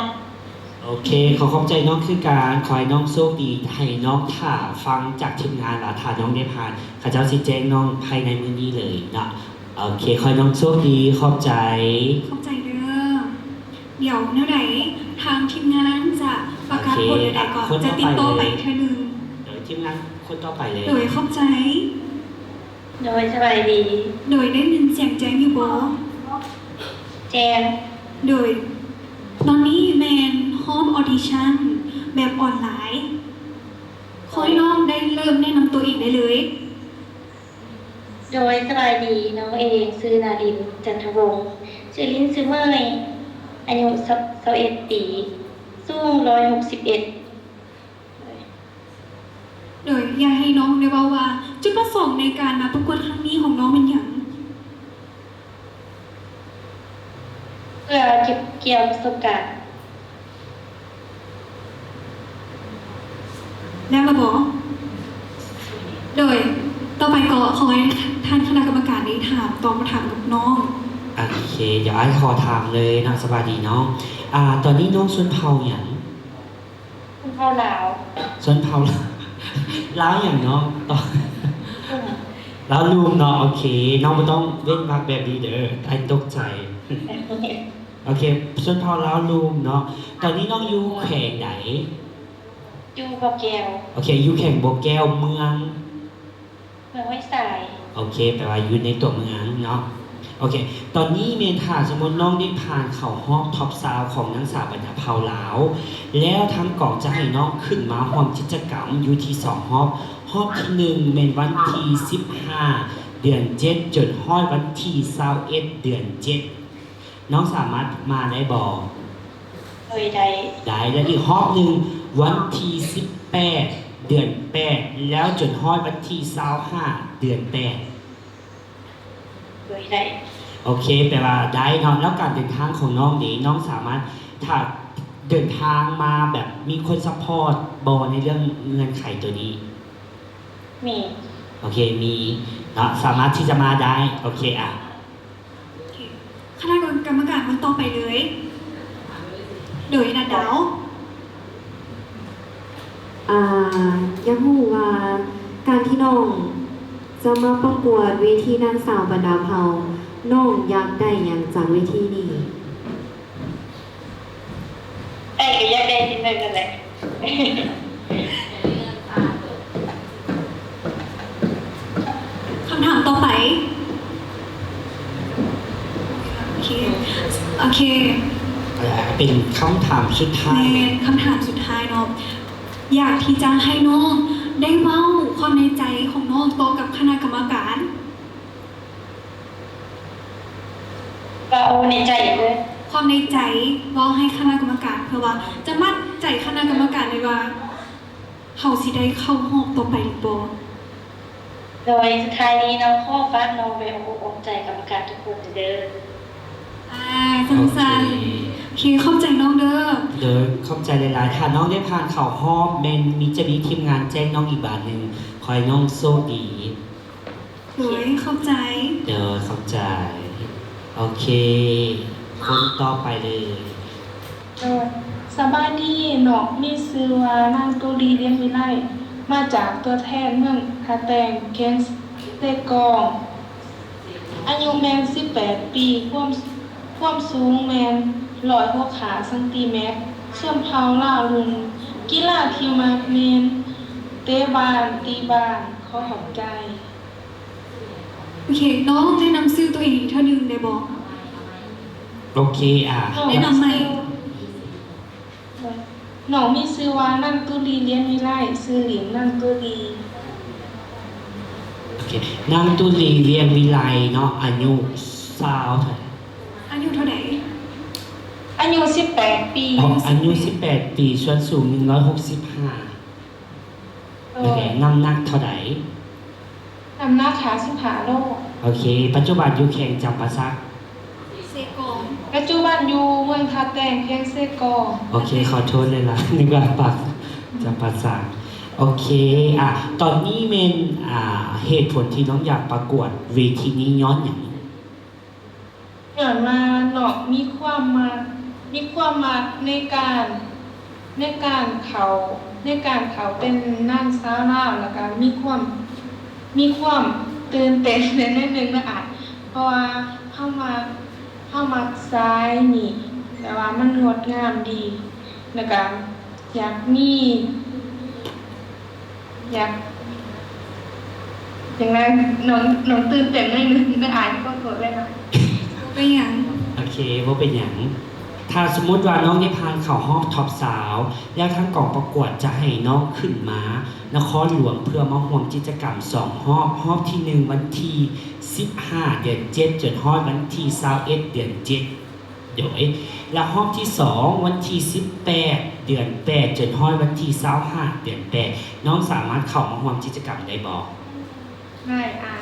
ໂອເຄ ຂໍຂອບໃຈນ້ອງຄືກັນ. ຂໍໃຫ້ນ້ອງໂຊກດີ. ໃຫ້ນ້ອງຖ້າຟັງຈາກທີມງານວ່າ ຖ້ານ້ອງໄດ້ຜ່ານ ເຂົາເຈົ້າຊິແຈ້ງນ້ອງພາຍໃນມື້ນີ້ເລີຍເນາະ. ໂອເຄ ຂໍໃຫ້ນ້ອງໂຊກດີ. ຂອບໃຈ. ຂອບໃຈເດີ້. ດຽວແນວໃດທາງທີມງານຈະປະກາດຜົນແນວໃດກໍຈະຕິດຕໍ່ໄປເທື່ອໜຶ່ງ. ໂດຍ ທີມງານຄົນຕໍ່ໄປເລີຍ. ໂດຍ ຂອບໃຈ. ໂດຍ ສະບາຍດີ. ໂດຍ ໄດ້ຍິນສຽງແຈ້ງຢູ່ບໍ່? ແຈ້ງ. ໂດຍ ຕອນນີ້ແມ່ນຮອບອອດິຊັນແບບອອນລາຍ. ຂໍໃຫ້ນ້ອງໄດ້ເລີ່ມແນະນຳຕົວເອງໄດ້ເລີຍ. ໂດຍ ສະບາຍດີ, ນ້ອງເອງຊື່ນາລິນ ຈັນທະວົງ, ຊື່ຫຼິ້ນຊື່ເໝີຍ, ອາຍຸຊາວເອັດປີ, ສູງຮ້ອຍຫົກສິບເອັດ. ໂດຍ ຢາກໃຫ້ນ້ອງໄດ້ເວົ້າວ່າ ຈຸດປະສົງໃນການມາປະກວດຄັ້ງນີ້ຂອງນ້ອງແມ່ນຫຍັງ? ເພື່ອເກັບກ່ຽວປະສົບການ. ແລ້ວລະບໍ? ໂດຍ ຕໍ່ໄປກໍຂໍໃຫ້ທ່ານຄະນະກຳມະການໄດ້ຖາມ ຕອບຄຳຖາມກັບນ້ອງ. ໂອເຄ ດຽວອ້າຍຂໍຖາມເລີຍເນາະ. ສະບາຍດີນ້ອງ. ອາ ຕອນນີ້ນ້ອງຊົນເຜົ່າຫຍັງ? ຊົນເຜົ່າລາວ. ຊົນເຜົ່າລາວ ລາວຫຍັງນ້ອງ? ລາວລຸ່ມເນາະ. ໂອເຄ ນ້ອງບໍ່ຕ້ອງເວັ້ນວາກແບບນີ້ເດີ ອ້າຍຕົກໃຈ. ໂອເຄ ຊົນເຜົ່າລາວລຸ່ມເນາະ. ຕອນນີ້ນ້ອງຢູ່ແຂວງໃດ? ຢູ່ບໍ່ແກ້ວ. ໂອເຄ ຢູ່ແຂວງບໍ່ແກ້ວ ເມືອງ? ເມືອງຫ້ວຍຊາຍ. ໂອເຄ ແປວ່າຢູ່ໃນຕົວເມືອງເນາະ. ໂອເຄ ຕອນນີ້ແມ່ນຖ້າສົມມຸດນ້ອງໄດ້ຜ່ານເຂົ້າຮອບທັອບຊາວຂອງນາງສາວບັນດາເຜົ່າລາວ ແລ້ວທາງກອງຈະໃຫ້ນ້ອງຂຶ້ນມາຮ່ວມກິດຈະກຳຢູ່ທີ່ສອງຮອບ. ຮອບທີໜຶ່ງແມ່ນວັນທີສິບຫ້າ ເດືອນເຈັດ ຈົນຮອດວັນທີຊາວເອັດ ເດືອນເຈັດ. ນ້ອງສາມາດມາໄດ້ບໍ່? ໂດຍ ໄດ້. ໄດ້ ແລະ ອີກຮອບໜຶ່ງ ວັນທີສິບແປດ ເດືອນແປດ ແລ້ວຈົນຮອດວັນທີຊາວຫ້າ ເດືອນແປດ. ໂດຍ ໄດ້. ໂອເຄ ແປວ່າໄດ້ເນາະ. ແລ້ວການເດີນທາງຂອງນ້ອງເດ ນ້ອງສາມາດ ຖ້າເດີນທາງມາແບບມີຄົນຊັບພອດບໍ່ໃນເລື່ອງເງື່ອນໄຂໂຕນີ້? ມີ. ໂອເຄ ມີເນາະ ສາມາດທີ່ຈະມາໄດ້. ໂອເຄ ອະ ໂອເຄ ຄະນະກຳມະການຄົນຕໍ່ໄປເລີຍ. ໂດຍ ນັດດາວ. ອາ ຢາກຮູ້ວ່າການທີ່ນ້ອງຈະມາປະກວດເວທີນາງສາວບັນດາເຜົ່າ ນ້ອງຢາກໄດ້ຫຍັງຈາກເວທີນີ້? ໄດ້ກໍຢາກໄດ້ທີ່ໜຶ່ງຫັ້ນແຫຼະ. ຄຳຖາມຕໍ່ໄປ ໂອເຄ ເປັນຄຳຖາມສຸດທ້າຍ ແມ່ນ ຄຳຖາມສຸດທ້າຍເນາະ ຢາກທີ່ຈະໃຫ້ນ້ອງໄດ້ເວົ້າຄວາມໃນໃຈຂອງນ້ອງຕໍ່ກັບຄະນະກຳມະການ. ເວົ້າໃນໃຈເລີຍ ຄວາມໃນໃຈເວົ້າໃຫ້ຄະນະກຳມະການ ເພື່ອວ່າຈະມັດໃຈຄະນະກຳມະການໄດ້ວ່າ ເຮົາຊິໄດ້ເຂົ້າຮອບຕໍ່ໄປຫຼືບໍ່. ໂດຍ ສຸດທ້າຍນີ້ເນາະ ຂໍຝາກນ້ອງໄວ້ອ້ອມອົກອ້ອມໃຈກຳມະການທຸກຄົນເດີ. ອາ ຊັ້ນໆ ໂອເຄ ຂອບໃຈນ້ອງເດີ. ໂດຍ ຂອບໃຈຫຼາຍໆ ຖ້ານ້ອງໄດ້ຜ່ານເຂົ້າຮອບ ແມ່ນມີ ຈະມີທີມງານແຈ້ງນ້ອງອີກບາດໜຶ່ງ. ຂໍໃຫ້ນ້ອງໂຊກດີ. ໂດຍ ຂອບໃຈ. ໂດຍ ຂອບໃຈ. ໂອເຄ ຄົນຕໍ່ໄປເລີຍ. ໂດຍ ສະບາຍດີ ນ້ອງມີຊື່ວ່າ ນາງຕຸລີ ລຽນວິໄລ ມາຈາກຕົວແທນເມືອງທ່າແຕງ ແຂວງເຊກອງ ອາຍຸແມ່ນສິບແປດປີ ຄວາມ ຄວາມສູງແມ່ນຮ້ອຍຫົກສິບຫ້າຊັງຕີແມັດ ຊົນເຜົ່າລາວລຸ້ນ ກິລາທີ່ມັກແມ່ນເຕະບານ ຕີບານ. ຂໍຂອບໃຈ. ໂອເຄ ນ້ອງແນະນຳຊື່ຕົວເອງອີກເທື່ອໜຶ່ງໄດ້ບໍ່? ໂອເຄ ອາ ແນະນຳໃໝ່. ນ້ອງມີຊື່ວ່າ ນາງຕຸລີ ລຽນວິໄລ ຊື່ຫຼິ້ນນາງຕຸລີ. ໂອເຄ ນາງຕຸລີ ລຽນວິໄລເນາະ ອາຍຸຊາວເທົ່າໃດ? ອາຍຸເທົ່າໃດ? ອາຍຸສິບແປດປີ. ອໍ ອາຍຸສິບແປດປີ ສ່ວນສູງໜຶ່ງຮ້ອຍຫົກສິບຫ້າ. ໂອເຄ ນ້ຳໜັກເທົ່າໃດ? ນ້ຳໜັກຫ້າສິບຫ້າໂລ. ໂອເຄ ປັດຈຸບັນຢູ່ແຂວງຈຳປາສັກ. ເຊກອງ. ປັດຈຸບັນຢູ່ເມືອງທ່າແຕງ ແຂວງເຊກອງ. ໂອເຄ ຂໍໂທດຫຼາຍໆ ນຶກວ່າປາກ ຈຳປາສັກ. ໂອເຄ ອາ ຕອນນີ້ແມ່ນ ອາ ເຫດຜົນທີ່ນ້ອງຢາກປະກວດເວທີນີ້ຍ້ອນຫຍັງ? ຍ້ອນວ່ານ້ອງມີຄວາມມັກ ມີຄວາມມັກໃນການ ໃນການເຂົ້າ ໃນການເຂົ້າເປັນນາງສາວລາວ ແລ້ວກະມີຄວາມ ມີຄວາມຕື່ນເຕັ້ນໃນໜ້ອຍໜຶ່ງເນາະອ້າຍ ເພາະວ່າເຮົາມັກ ເຮົາມັກສາຍນີ້ ແບບວ່າມັນງົດງາມດີ ແລ້ວກະ ຢາກມີ ຢາກ ຈັ່ງໃດ ນ້ອງ ນ້ອງຕື່ນເຕັ້ນໜ້ອຍໜຶ່ງ ແມ່ອາຍ ຂໍໂທດຫຼາຍໆ. ບໍ່ເປັນຫຍັງ. ໂອເຄ ບໍ່ເປັນຫຍັງ. ຖ້າສົມມຸດວ່ານ້ອງໄດ້ຜ່ານເຂົ້າຮອບທັອບຊາວ ແລ້ວທາງກອງປະກວດຈະໃຫ້ນ້ອງຂຶ້ນມານະຄອນຫຼວງ ເພື່ອມາຮ່ວມກິດຈະກຳສອງຮອບ, ຮອບທີໜຶ່ງ ວັນທີສິບຫ້າ ເດືອນເຈັດ ຈົນຮອດວັນທີຊາວເອັດ ເດືອນເຈັດ. ໂດຍ ແລະ ຮອບທີສອງ ວັນທີສິບແປດ ເດືອນແປດ ຈົນຮອດວັນທີຊາວຫ້າ ເດືອນແປດ ນ້ອງສາມາດເຂົ້າມາຮ່ວມກິດຈະກຳໄດ້ບໍ່? ໄດ້ອ້າຍ.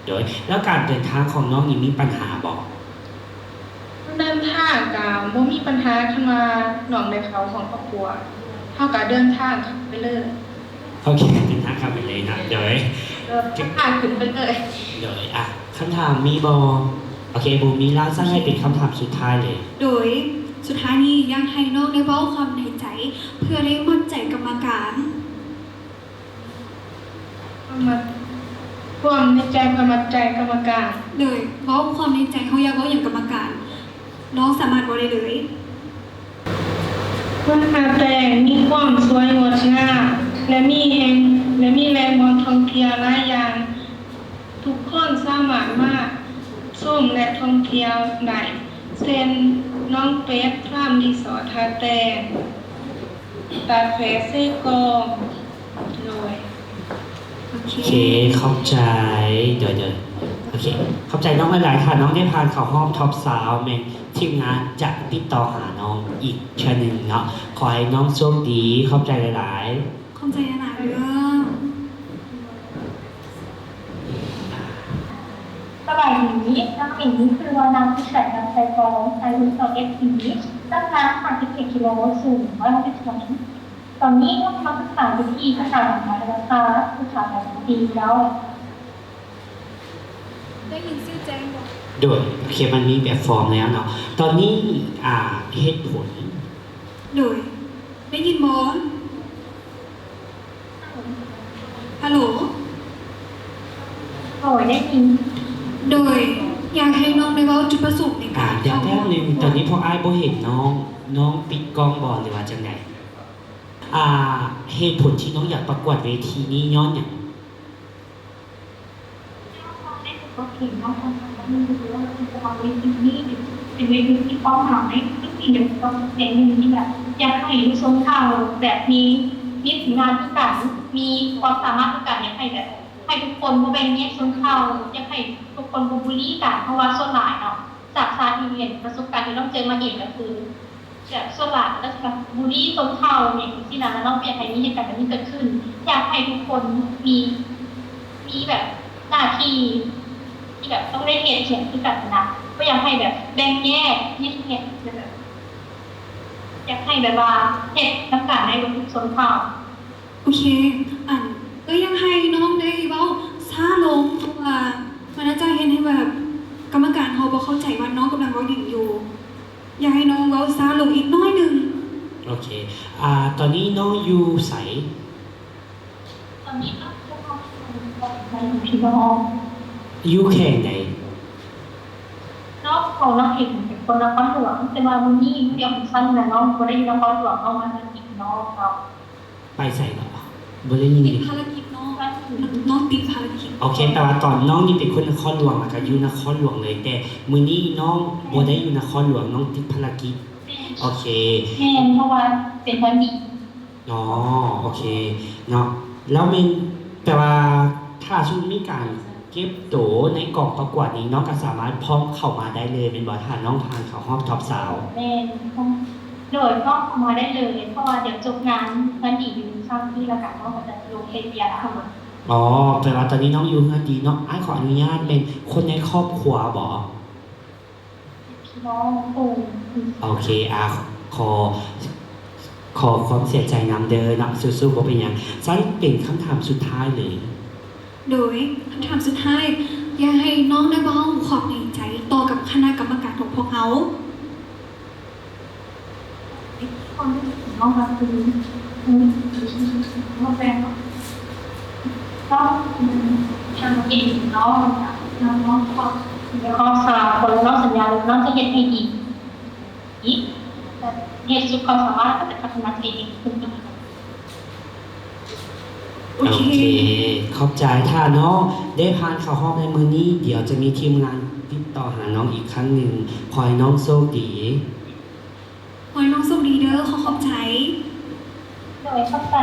ໂດຍ ແລ້ວການເດີນທາງຂອງນ້ອງນີ້ມີບັນຫາບໍ່? ເດີນທາງກະບໍ່ມີບັນຫາ ຄັນວ່ານ້ອງໄດ້ເຂົ້າຫ້ອງປະກວດ ເຮົາກະເດີນທາງເຂົ້າໄປເລີຍ. ໂອເຄ ເດີນທາງເຂົ້າໄປເລີຍເນາະ. ໂດຍ ເດີນທາງຂຶ້ນໄປເລີຍ. ໂດຍ ອະ ຄຳຖາມມີບໍ່? ໂອເຄ ບໍ່ມີແລ້ວ ຊັ້ນໃຫ້ເປັນຄຳຖາມສຸດທ້າຍເລີຍ. ໂດຍ ສຸດທ້າຍນີ້ຢາກໃຫ້ນ້ອງໄດ້ເວົ້າຄວາມໃນໃຈ ເພື່ອໄດ້ມັດໃຈກຳມະການ. ຄວາມໃນໃຈ ເພື່ອມັດໃຈກຳມະການ. ໂດຍ ເວົ້າຄວາມໃນໃຈ ເຮົາຢາກເວົ້າຫຍັງກຳມະການ ນ້ອງສາມາດເວົ້າໄດ້ເລີຍ. ເມືອງທ່າແຕງມີຄວາມສວຍງົດງາມ ແລະ ມີແຫ່ງ ແລະ ມີແຫຼ່ງບ່ອນທ່ອງທ່ຽວຫຼາຍຢ່າງ ທຸກຄົນສາມາດມາຊົມ ແລະ ທ່ອງທ່ຽວໄດ້ ເຊັ່ນ ໜອງເປັດ ຟາມຣີສອດທ່າແຕງ ຕາແຂເຊກອງ. ໂດຍ ໂອເຄ ໂອເຄ ຂອບໃຈ. ໂດຍ ໂດຍ ໂອເຄ ຂອບໃຈນ້ອງຫຼາຍໆ. ຖ້ານ້ອງໄດ້ຜ່ານເຂົ້າຮອບທັອບຊາວ ແມ່ນທີມງານຈະຕິດຕໍ່ຫານ້ອງອີກເທື່ອໜຶ່ງເນາະ. ຂໍໃຫ້ນ້ອງໂຊກດີ. ຂອບໃຈຫຼາຍໆ. ຂອບໃຈຫຼາຍໆເດີ. ສະບາຍດີ ນ້ອງເອງມີຊື່ວ່າ ນາງສຸດໃສ ນາມໄຊທອງ ອາຍຸຊາວເອັດປີ ນ້ຳໜັກຫ້າສິບເຈັດກິໂລ ສູງໜຶ່ງຮ້ອຍຫົກສິບສອງ. ຕອນນີ້ນ້ອງກຳລັງສຶກສາຢູ່ທີ່ສະຖາບັນການໂທລະທັດ ສຶກສາໄປສອງປີແລ້ວ. ໄດ້ຍິນຊື່ແຈ້ງບໍ່? ໂດຍ ໂອເຄ ມັນມີແບບຟອມແລ້ວເນາະ. ຕອນນີ້ ອ່າ ເຫດຜົນ ໂດຍ ໄດ້ຍິນບໍ່? ຮັລໂຫຼ ໂດຍ ໄດ້ຍິນ. ໂດຍ ຢາກໃຫ້ນ້ອງໄດ້ເວົ້າຈຸດປະສົງໃນການ ອ່າ ດຽວແປັບໜຶ່ງ ເຂົ້າຮ່ວມ ຕອນນີ້ພວກອ້າຍບໍ່ເຫັນນ້ອງ ນ້ອງປິດກ້ອງບໍ່ ຫຼືວ່າຈັ່ງໃດ? ອ່າ ເຫດຜົນທີ່ນ້ອງຢາກປະກວດເວທີນີ້ຍ້ອນຫຍັງ? ນ້ອງໄດ້ເຫັນວ່າ ເຫັນນ້ອງ ນ້ອງ ນ້ອງ ນ້ອງ ນ້ອງ ນ້ອງ ນ້ອງ ເປັນເວທີທີ່ພ້ອມຮັບໃນທຸກໆສິ່ງ ແບບຕ້ອງເປັນທີ່ແບບ ຢາກໃຫ້ຊຸມຊົນເຜົ່າແບບມີ ມີຜົນງານຄືກັນ ມີຄວາມສາມາດຄືກັນ ຢາກໃຫ້ແບບ ໃຫ້ທຸກຄົນບໍ່ແບ່ງແຍກຊົນເຜົ່າ ຢາກໃຫ້ທຸກຄົນບໍ່ບູລີກັນ ເພາະວ່າສ່ວນຫຼາຍເນາະ ຈາກຊາດທີ່ເຫັນປະສົບການທີ່ນ້ອງເຈີມາເອງກໍຄື ແບບສ່ວນຫຼາຍກໍຈະແບບບູລີຊົນເຜົ່າຫຍັງຊີ້ນະ ແລ້ວນ້ອງບໍ່ຢາກໃຫ້ມີເຫດການແບບນີ້ເກີດຂຶ້ນ ຢາກໃຫ້ທຸກຄົນມີ ມີແບບໜ້າທີ່ທີ່ແບບຕ້ອງໄດ້ເຮັດຫຍັງຄືກັນນະ ບໍ່ຢາກໃຫ້ແບບແບ່ງແຍກ ແຍກແຍະ ແບບ ຢາກໃຫ້ແບບວ່າເຮັດນຳກັນໃນທຸກໆຊົນເຜົ່າ. ໂອເຄ ອັນ ເອື້ອຍຢາກໃຫ້ນ້ອງໄດ້ເວົ້າຊ້າລົງ ເພາະວ່າມັນອາດຈະເຮັດໃຫ້ແບບກຳມະການເຮົາບໍ່ເຂົ້າໃຈວ່ານ້ອງກຳລັງເວົ້າຫຍັງຢູ່. ຢາກໃຫ້ນ້ອງເວົ້າຊ້າລົງອີກໜ້ອຍໜຶ່ງ. ໂອເຄ ອາ ຕອນນີ້ນ້ອງຢູ່ໃສ? ຕອນນີ້ນ້ອງຢູ່ ຢູ່ແຂວງໃດ? ນ້ອງ ເພາະນ້ອງເອງເປັນຄົນນະຄອນຫຼວງ ແຕ່ວ່າມື້ນີ້ມື້ດຽວຂອງຊັ້ນນະ ນ້ອງບໍ່ໄດ້ຢູ່ນະຄອນຫຼວງ ນ້ອງມາເຮືອນພີ່ນ້ອງເຮົາ. ໄປໃສເກາະ? ບໍ່ໄດ້ຍິນ. ຕິດພາລະກິດເນາະ ນ້ອງຕິດພາລະກິດ. ໂອເຄ ແປວ່າຕອນນ້ອງນີ້ເປັນຄົນນະຄອນຫຼວງ ແລ້ວກໍຢູ່ນະຄອນຫຼວງເລີຍ ແຕ່ມື້ນີ້ນ້ອງບໍ່ໄດ້ຢູ່ນະຄອນຫຼວງ ນ້ອງຕິດພາລະກິດ. ແມ່ນ. ໂອເຄ ແມ່ນ ເພາະວ່າເປັນວັນດີ. ອໍ ໂອເຄເນາະ ແລ້ວແມ່ນ ແປວ່າຖ້າສົມມຸດມີການເກັບໂຕໃນກອງປະກວດນີ້ ນ້ອງກໍສາມາດພ້ອມເຂົ້າມາໄດ້ເລີຍແມ່ນບໍ່? ຖ້ານ້ອງຜ່ານເຂົ້າຮອບທັອບຊາວ. ແມ່ນ ໂດຍ ພ້ອມເຂົ້າມາໄດ້ເລີຍ ເພາະວ່າດຽວຈົບງານວັນດີຢູ່ເຊົ້ານີ້ ແລ້ວກໍນ້ອງກໍຈະລົງເຮັດວຽກເຂົ້າມາ. ອໍ ແປວ່າຕອນນີ້ນ້ອງຢູ່ເຮືອນດີເນາະ. ອ້າຍຂໍອະນຸຍາດ ແມ່ນຄົນໃນຄອບຄົວບໍ? ພີ່ນ້ອງ. ໂອເຄ ອາ ຂໍ ຂໍຄວາມເສຍໃຈນຳເດີເນາະ ສູ້ໆ ບໍ່ເປັນຫຍັງ. ຊັ້ນເປັນຄຳຖາມສຸດທ້າຍເລີຍ. ໂດຍ ຄຳຖາມສຸດທ້າຍ ຢາກໃຫ້ນ້ອງໄດ້ເວົ້າຄວາມໃນໃຈຕໍ່ກັບຄະນະກຳມະການຂອງພວກເຮົາ. ຄວາມຮູ້ສຶກຂອງນ້ອງກໍຄື ອືມ ນ້ອງແປງເນາະ ນ້ອງ ອືມ ທຳເອງເນາະ ນ້ອງ ນ້ອງ ແລ້ວກໍສາມຄົນ ນ້ອງສັນຍາວ່ານ້ອງຈະເຮັດໃຫ້ດີ ອີກ ເຮັດສຸດຄວາມສາມາດ ແລ້ວກໍຈະພັດທະນາຕົວເອງຂຶ້ນໄປ. ໂອເຄ ໂອເຄ ຂອບໃຈ. ຖ້ານ້ອງໄດ້ຜ່ານເຂົ້າຮອບໃນມື້ນີ້ ດຽວຈະມີທີມງານຕິດຕໍ່ຫານ້ອງອີກຄັ້ງໜຶ່ງ. ຂໍໃຫ້ນ້ອງໂຊກດີ. ຂໍໃຫ້ນ້ອງໂຊກດີເດີ. ຂໍຂອບໃຈ. ໂດຍ ຂອບໃຈ.